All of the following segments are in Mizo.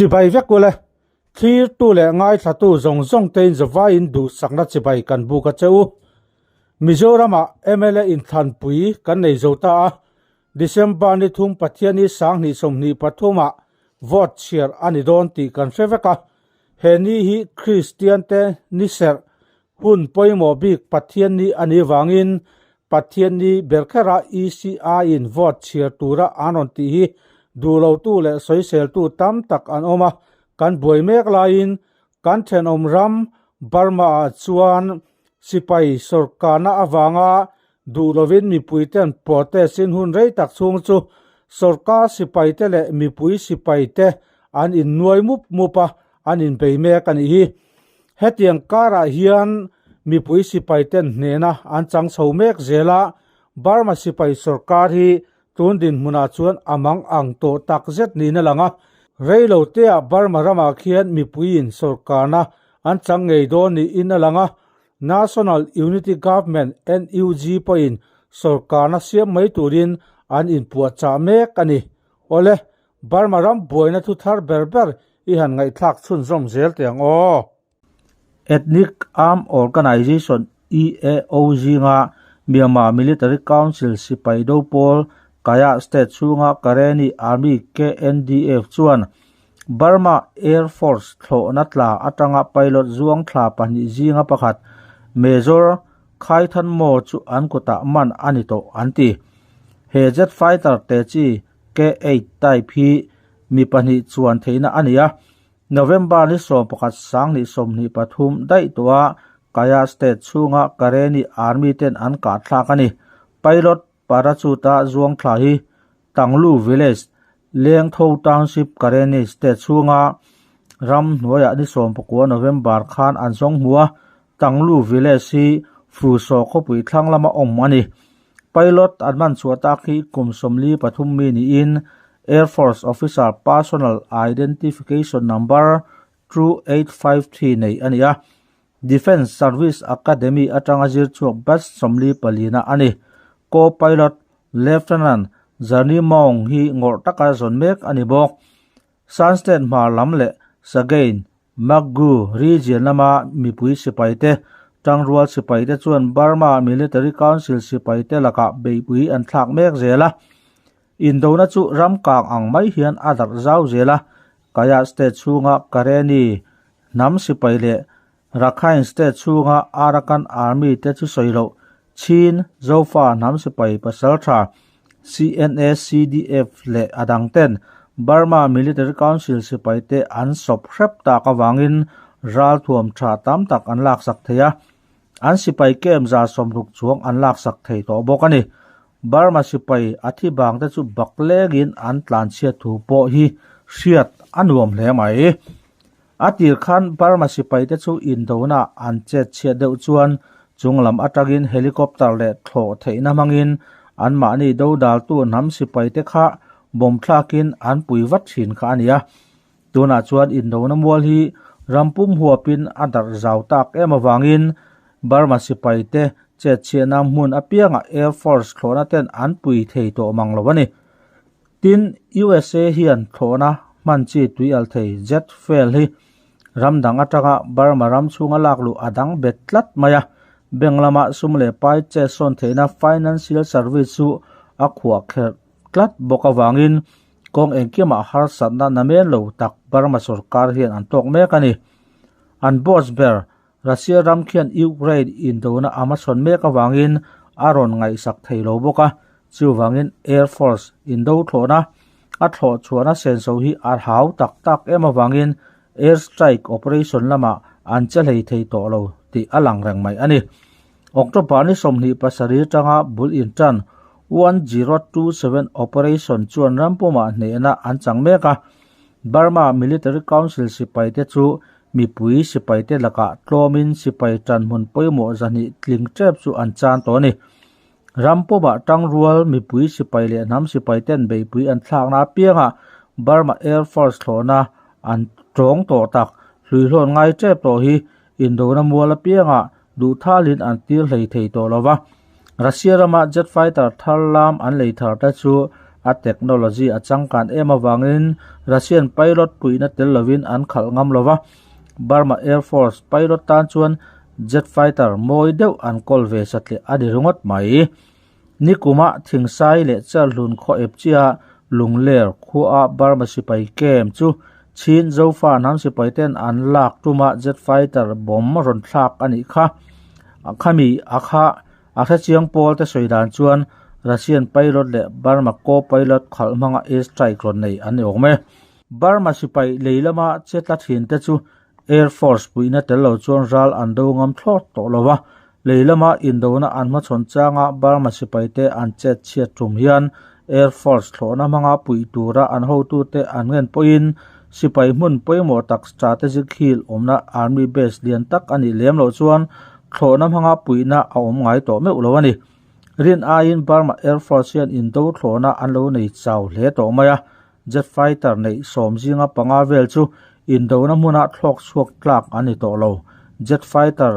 Chibai vek ule, thlirtu leh ngaithlatu zawng zawng tein zavaiin duhsakna chibai kan buk a che u. Mizoramah mla inthlanpui kan nei zo ta a, December ni thum Pathianni sanghnih sawmhnih pathumah vote chhiar a ni dawn tih kan hre vek a, he ni hi Kristian te ni serh hun pawimawh bik Pathianni a nih vangin Pathianni ber khera ECI in vote chhiar tura an rawn tih hi duhlotu leh sawiseltu tam tak an awm a, kan buai mek laiin kan thenawm ram Burma ah chuan sipai sawrkarna avanga Duh lovin mipuiten protest in hun rei tak chhung chu sorkar sipaite leh mipui sipaite an innuai mup mup a, an inbei mek a nih hi. Hetiang karah hian mipui sipaiten hnehna an chang chho mek zel a, Burma sipai sorkar hi tun dinhmunah chuan a mang ang tawh tak zet niin a lang a. Reilo teah Burma ramah khian mipuiin sorkarna an chang ngei dawn niin a lang a, National Unity Government, NUG, pawhin sorkarna siam mai turin an inpuahchah mek a ni. Awle, Burma ram buaina thu thar ber ber i han ngaihthlak chhunzawm zel teh ang aw. Ethnic Armed Organization, EAO, zinga Myanmar Military Council sipai do pawl Kayah State chhunga Karenni Army, KNDF, chuan Burma Air Force thlawhna tla atanga pilot zuang thla pahnih zinga pakhat Major Khai Than Maw chu an kutah man a ni tawh an ti. He jet fighter te chi K-8 type hi mi pahnih chuan theihna a ni a, November ni 11 2023 daih tawha Kayah State chhunga Karenni Army ten an kah thlak a ni. Pilot Parachute-a zuang thla hi Tanglu Village, Lengtho Township, Karenni State chhunga ram hnuaiah ni 19 November khan an zawng hmu a, Tanglu Village hi Frusaw khawpui thlang lama awm a ni. Pilot an man chhuah tak hi kum 43 mi niin Air Force Officer Personal Identification Number 2853 nei a ni a. Defence Service Academy atanga zir chhuak batch 44 na a ni. Co-pilot Lieutenant Zani Maung hi ngawrh taka zawn mek a ni bawk. Shan State hmar lam leh Sagaing, Maggu region lama mipui sipaite, tangrual sipaite chuan Burma Military Council sipaite lakah beihpui an thlak mek zel a. Indona chu ram kang ang mai hian a darh zau zel a, Kayah State chhunga Karenni Hnam sipai leh Rakhine State chhunga Arakan Army te chu sawi loh, Chin, Zofa hnam sipai pasaltha, CNA, CDF leh a dang ten Burma Military Council sipai te an sawp hrep tak avangin ralthuam tha tam tak an laksak thei a, an sipai camp 60 chuang an laksak thei tawh bawk a ni. Burma sipai a thi bang te chu bak lengin an tlanchhiat thu pawh hi hriat a nuam hle mai. A tir khan Burma sipai te chu indona an chet chhiat deuh chuan chung lam atangin helicopter leh thlawh theihna hmangin anmahni dodaltu hnam sipai te kha bawm thlakin an pui vat thin kha a ni a. Tunah chuan indona mual hi ram pum huapin a darh zau tak em avangin Burma sipai te chet chhiahna hmun apiangah Air Force thlawhna ten an pui thei tawh mang lo a ni. Tin, USA hian thlawhna hman chi tuial thei jet fuel hi ram dang atanga Burma ram chhunga lak luh a dang bet tlat mai a, bank lama sum leh pai che sawn theihna financial service chu a khuah kherh tlat bawk avangin kawng engkimah harsatna namen lo tak Burma sorkar hian an tawk mek a ni. An boss ber Russia ram khian Ukraine indona a hmachhawn mek avangin a rawn ngaihsak thei lo bawk a, chuvangin Air Force indo thlawhna a thlawh chhuahna senso hi a hau tak tak em avangin air strike operation lamah an che hlei thei tawh lo tih a lang reng mai a ni. October ni 27 atanga bul intan 1027 operation chuan rampumah hnehna an chang mek a, Burma Military Council sipaite chu Mipui sipaite lakah tlawmin sipai tanhmun pawimawh zahnih tling tep chu an chan tawh a ni. Ram pawmah tangrual mipui sipai leh hnam sipaiten beihpui an thlakna apiangah Burma Air Force thlawhna an tawng tawh tak hluihlawn ngai tep tawh hi indona mual apiangah duhthalin an tir hlei thei tawh lo va. Russia rama jet fighter thar lam an lei thar te chu A technology a changkan em avangin Russian pilot puihna tel lovin an khalh ngam lo va, Burma Air Force pilot tan chuan jet fighter mawi deuh an kawl ve satliah a ni ringawt mai. Nikuma Thingsai leh Chalhlun khaw ep chiah Lungler khuaa Burma sipai camp chu Chin Zofa hnam sipai ten an lak tuma jet fighter bomb rawn thlak a nih kha. Khami a kha A hrechiang pawl te sawi dan chuan Russian pilot leh Burma co-pilot khalh hmanga air strike rawn nei an ni awm e. Burma sipai lei lama che tla thin te chu Air Force puihna tel lo chuan ral an do ngam thlawt tawh lo va, lei lama indona an hmachhawn changa Burma sipai te an chet chhiat tum hian Air Force thlawhna hmanga puih tura an hotute an ngen pawhin sipai hmun pawimawh tak strategic hill awmna Army base lian tak a nih lem loh chuan thlawhna hmanga puihna a awm ngai tawh meuh lo a ni. Rin aiin Burma Air Force hian indo thlawhna an lo nei chau hle tawh mai a, jet fighter neih sawm zinga panga vel chu indona hmuna thlawk chhuak tlak an ni tawh lo. Jet fighter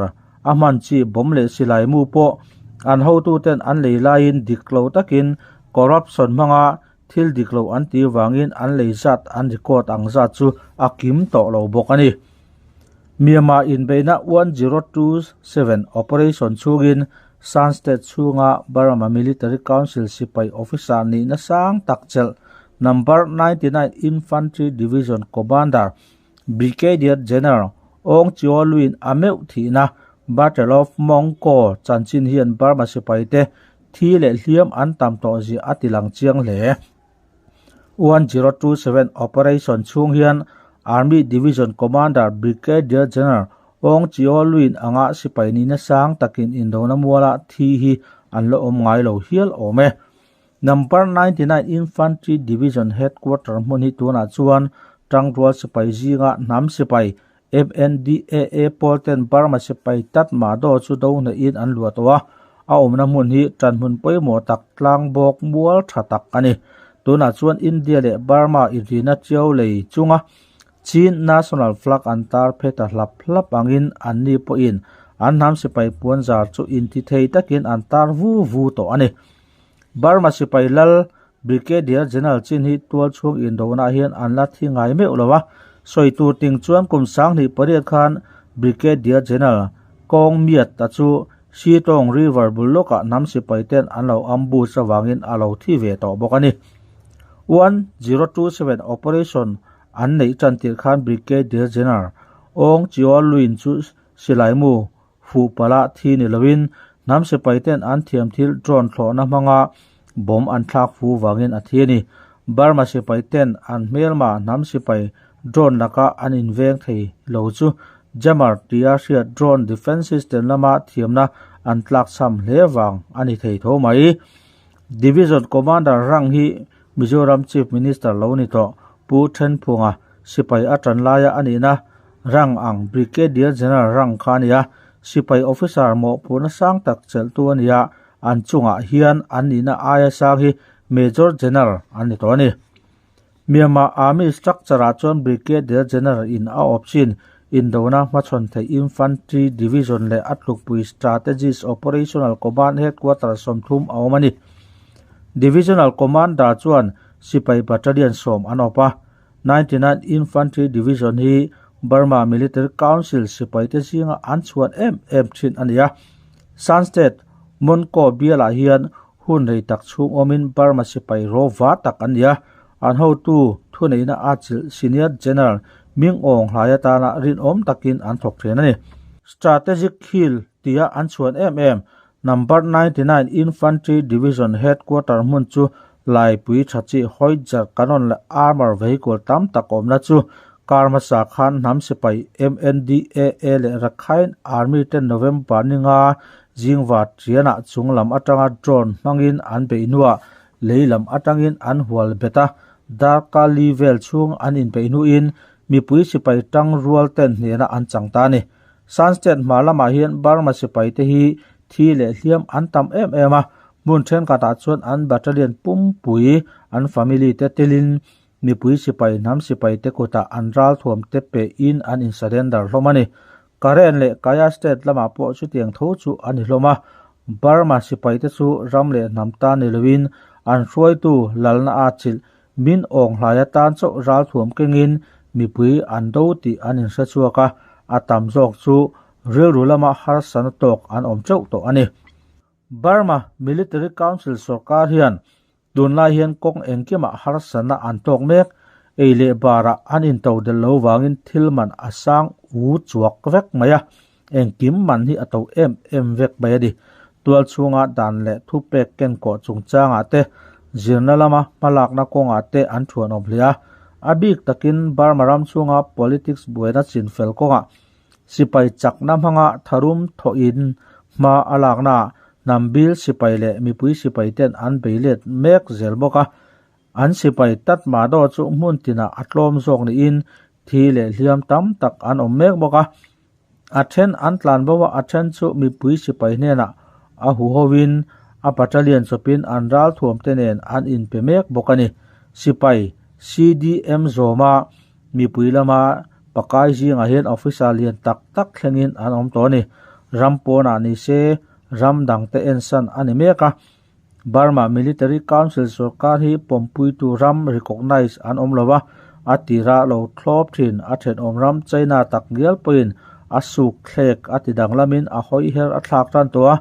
a hman chi bomb leh silai mu pawh an hotuten an lei laiin dik lo takin corruption hmanga thil dik lo an tih vangin an lei zat an record ang zat chu a kim tawh lo bawk a ni. Myanmar inbeihna 1027 operation chhungin Shan State chhunga Burma Military Council sipai officer nihna sang tak chelh Number 99 Infantry Division Commander Brigadier General Aung Kyaw Lwin a meuh thihna Battle of Mongko chanchin hian Burma sipaite thi leh hliam an tam tawh zia a tilang chiang hle. 1027 operation chhung hian Army Division Commander Brigadier General Aung Kyaw Lwin anga sipai nihna sang takin indona muala thi hi an la awm ngai lo hial awm e. Number 99 Infantry Division Headquarter hmun hi tunah chuan Tangrual sipai zinga hnam sipai MNDAA pawl ten Burma sipai tat Mado chu do hnaihin an luah tawh a, a awmna hmun hi tanhmun pawimawh tak tlang bawk mual tha tak a ni. Tunah chuan India leh Burma inrina chiau lei chunga Chin National Flag an tar phe ta hlap hlap angin anni pawhin an hnam sipai puanzar chu inti thei takin an tar vu vu tawh a ni. Burma sipai lal Brigadier General chin hi tual chhung indona hian an la thi ngai meuh lo a, sawi tur ting chuan kum 2008 khan Brigadier General Kawng Miat a chu Sitong River bul lawkah hnam sipai ten an lo ambush avangin a lo thi ve tawh bawk a ni. 1027 operation an neih tan tirh khan Brigadier General Aung Kyaw Lwin chu silai mu Fuh pala thi ni loin hnam sipai ten an thiam thil drone thlawhna hmanga bomb an thlak fu vangin a thi a ni. Burma sipai ten an hmelma hnam sipai drone laka an inveng thei lo chu jammer tia hriat drone defence system lama thiamna an tlak cham hle vang a ni thei tho mai. Division Commander rang hi Mizoram Chief Minister lo ni tawh Pu Thenphunga sipai a tan laia a nihna Rang ang Brigadier General rang kha a ni a, sipai officer mawhphurhna sang tak chelhtu a ni a, an chungah hian an nihna aia sang hi Major General an ni tawh a ni. Myanmar Army structure ah chuan Brigadier General in a awp chin indona hmachhawn theih Infantry Division leh a tlukpui Strategist Operational Command Headquarters 30 a awm a ni. Divisional Commander chuan sipai battalion sawm an awp a, 99 Infantry Division hi Burma Military Council sipaite zinga an chhuan em em thin a ni a. Shan State, Monko bialah hian hun rei tak chhung awmin Burma sipai rawva tak an ni a. An hotu thuneihna a chilh Senior General Ming Aung Hlai atana rinawm takin an thawk thin a ni. Strategic Hill tia an chhuan em em Number 99 Infantry Division Headquarter hmun chu Laipui tha chi Howitzer Cannon leh Armour Vehicle tam tak awmna chu kar hmasa khan hnam sipai MNDAA leh Rakhine Army ten November ninga zingva tianah chung lam atanga drone hmangin an beih hnuah lei lam atangin an hual bet a, darkar li vel chhung an inbeih hnuin mipui sipai tangrual ten hnena an chang ta a ni. Shan State hma lamah hian Burma sipai te hi thi leh hliam an tam em em a, hmun thenkhatah chuan an battalion pumpui an family te telin mipui sipai hnam sipai te kutah an ralthuam te pehin an in surrender hlawm a ni. Karen leh Kaya State lamah pawh chutiang tho chu a ni hlawm a, Burma sipai te chu ram leh hnam ta ni loin An hruaitu lalna a chilh min awng hlai atan chauh ralthuam kengin mipui an do tih an inhre chhuak a, a tam zawk chu rilru lama harsana tawk an awm teuh tawh a ni. Burma Military Council sorkar hian tunlai hian kawng engkimah harsana an tawk mek, ei leh barah an into del lo vangin thil man a sang u chuak vek mai a, engkim man hi a to em em vek mai a ni. Tual chhunga dan leh thupek kenkawh chungchangah te, zirna lama hmalakna kawngah te an thuanawm hle a, a bik takin Burma ram chhunga politics buaina chinfel kawngah Sipai chakna hmanga tharum thawhin hma a laknaah hnam bil sipai leh mipui sipai ten an bei let mek zel bawk a. An sipai tat mah daw chu hmun tinah a tlawm zawk niin thi leh hliam tam tak an awm mek bawk a. A then an tlan bo a, a then chu mipui sipai hnenah a huhoin a battalion chawpin an ralthuam te nen an inpe mek bawk a ni. Sipai CDM zawma Mipui lama pakai zingah hian officer lian tak tak thlengin an awm tawh a ni. Ram pawnah ni se ram dangte ensan a ni mek a. Burma Military Council sorkar hi pawmpuitu ram recognise an awm lo a, a tira lo thlawp thin a thenawm ram China tak ngial pawhin a suk thlek a ti danglamin a hawi her a thlak tan tawh a.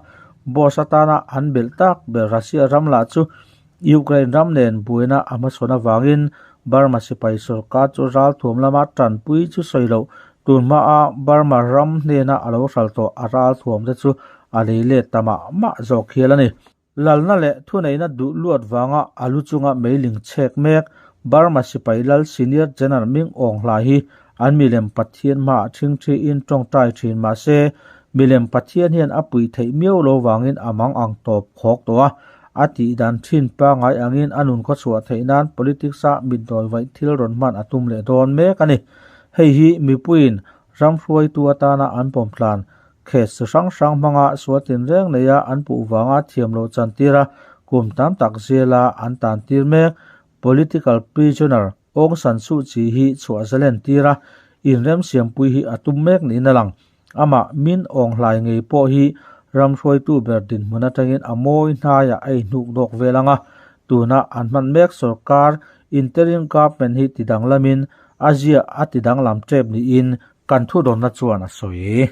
Boss atana an belh tak ber Russia ram lah chu Ukraine ram nen buaina a hmasawn avangin Burma sipai sorkar chu ralthuam lama tanpui chu sawi loh. Tun hmaa Burma ram hnena a lo hral tawh a ralthuam te chu a lei let ta mah mah zawk hial a ni. Lalna leh thuneihna duh luat vanga a lu chunga meiling chhek mek Burma sipai lal Senior General Ming Aung Hlai hi an milem Pathian hmaah thingthiin tawngtai thin mahse milem Pathian hian a puih theih miau lo vangin a mang ang tawp khawk tawh a. A tih dan thin pangngai angin a nun khawchhuah theih nan politics-a mitdawi vaih thil rawn hman a tum leh dawn mek a ni. Hei hi mipuiin ram hruaitu atana an pawmtlan case chi hrang hrang hmanga sual tinreng neia an puh vanga thiam loh chantir a kum tam tak zela an tan tir mek. Political prisoner Aung San Suu Kyi hi chhuah zalen tir a, inremsiampui hi a tum mek niin a lang. Amah Min Aung Hlaing ngei pawh hi ram hruaitu ber dinhmun atangin a mawi hnaiah a inhnuk dawk vel ang a, tuna an hman mek sorkar interim government hi tidanglamin a ziah a tidanglam tep niin kan thudawnna chuan a sawi.